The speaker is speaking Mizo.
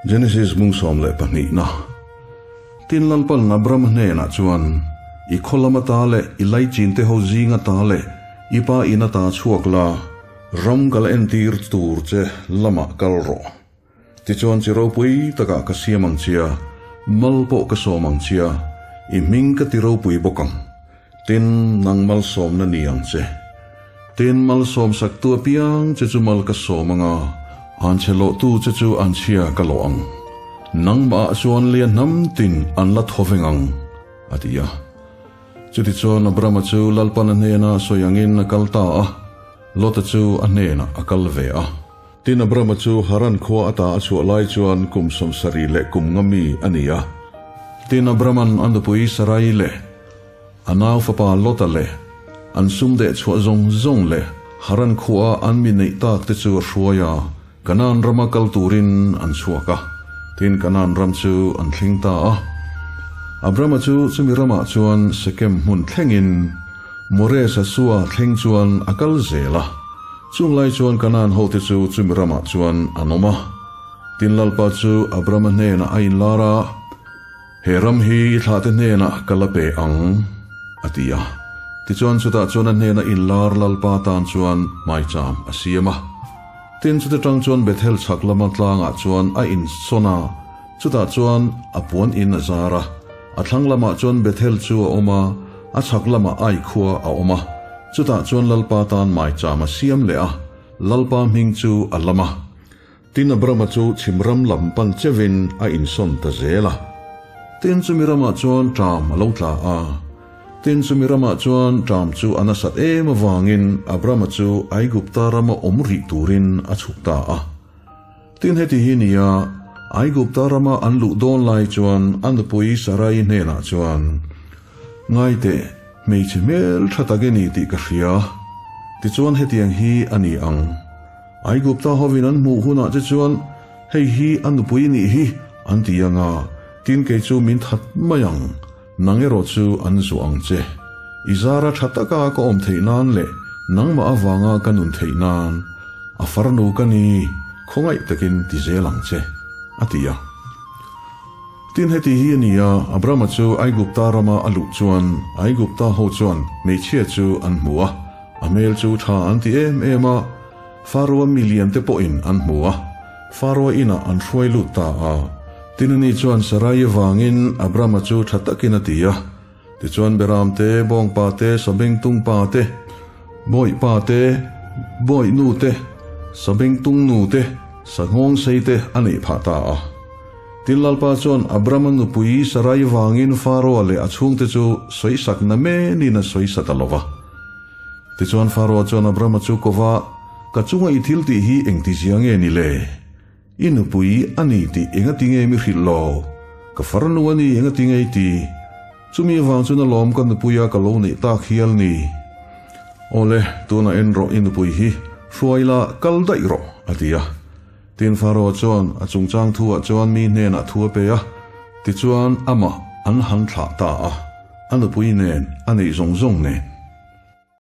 Genesis bung 12 na. Tin Lalpan Abrama hnenah chuan, I khaw lam ata leh i laichin te ho zing ata leh i pa in ata chhuak la, ram ka la entir tur che lamah kal rawh. Tichuan chi ropui takah ka siam ang chia, mal pawh ka sawm ang chia, i hming ka ti ropui bawk ang. Tin, nang malsawmna ni ang che. Tin, malsawm saktu apiang che chu mal ka sawm ang a, anchhe lawhtu che chu anchhia ka lawh ang. Nangmah ah chuan lia hnam tin an la thaw veng ang, a ti a. Chutichuan Abrama chu Lalpana hnena sawi angin a kal ta a, Lota chu a hnenah a kal ve a. Tin, Abrama chu Haran khua ata a chhuah lai chuan kum 70 leh kum nga mi a ni a. Tin, Abraman a nupui Sarai leh a nau fapa Lota leh an sum deh chhuah zawng zawng leh Haran khua an mi neih tak te chu a hruai a, Kanaan rama kal turin an chhuak a. Tin, Kanaan ram chu an thleng ta a. Abrama chu chumi ramah chuan Sekem hmun thlengin More Sasua thleng chuan a kal zel a. Chung lai chuan Kanaan hote chu chumi ramah chuan an awm a. Tin Lalpa chu Abrama hnenah a inlar a, He ram hi i thlahte hnenah ka la pe ang, a ti a. Tichuan chutah chuan a hnena inlar Lalpa tan chuan hmaicham a siam a. Tin chute tang chuan Bethel chhak lama tlangah chuan a insawn a, chutah chuan a puan in a zar a. A thlang lamah chuan Bethel chu a awm a, a chhak lamah Ai khua a awm a. Chutah chuan Lalpa tan maicham a siam leh a, Lalpa hming chu a lam a. Tin Abrama chu chhim ram lam pan chevin a insawn ta zel a. Tin chumi ramah chuan ṭam a lo tla a. Tin chumi ramah chuan ṭam chu a nasat em avangin Abrama chu Aigupta rama awm rih turin a chhuk ta a. Tin heti hi nia, Aigupta rama an luh dawn lai chuan a nupui Sarai hnenah chuan, Ngaiteh, hmeichhe hmel tha tak i ni tih ka hria. Tichuan hetiang hi a ni ang. Aigupta hovin an hmuh hunah che chuan, Hei hi a nupui nih hi, an ti ang a, tin kei chu min that mai ang. Nang erawh chu an zuah ang che. I zara tha taka ka awm theih nan leh nangmah avanga ka nun theih nan, a farnu ka ni, khawngaih takin ti zel ang che, a ti a. Tin heti hi a ni a, Abrama chu Aigupta rama a luh chuan Aigupta ho chuan hmeichhia chu an hmu a, a hmel chu tha an ti em em a, Faroa milian te pawhin an hmu a, Faroa inah an hruai lut ta a. Tin ani chuan Sarai vangin Abrama chu tha takin a ti a. Tichuan Beram te, Bawngpa te, Sabengtung pa te, Bawih pa te, Bawih nu te, Sabengtung nu te, Sanghawng sei te a neih phah ta a. Tin Lalpa chuan Abrama nupui Sarai vangin Faroa leh a chhungte chu sawisak na menin a sawisa ta lo va. Tichuan Faroa chuan Abrama chu ko va, Ka chunga i thil tih hi engtizia nge ni le? I nupui a ni tih engati nge mi hrilh lo? Ka farnu a ni engati nge i ti? Chumi avang chuan alawm ka nupuia ka lo neih tak hial ni. Awle, tunah en rawh i nupui hi, hruai la, kal daih rawh, a ti a. Tin Faroa chuan a chungchang thuah chuan mi hnenah thu a pe a, tichuan amah an han thlah ta a, a nupui nen, a neih zawng zawng nen.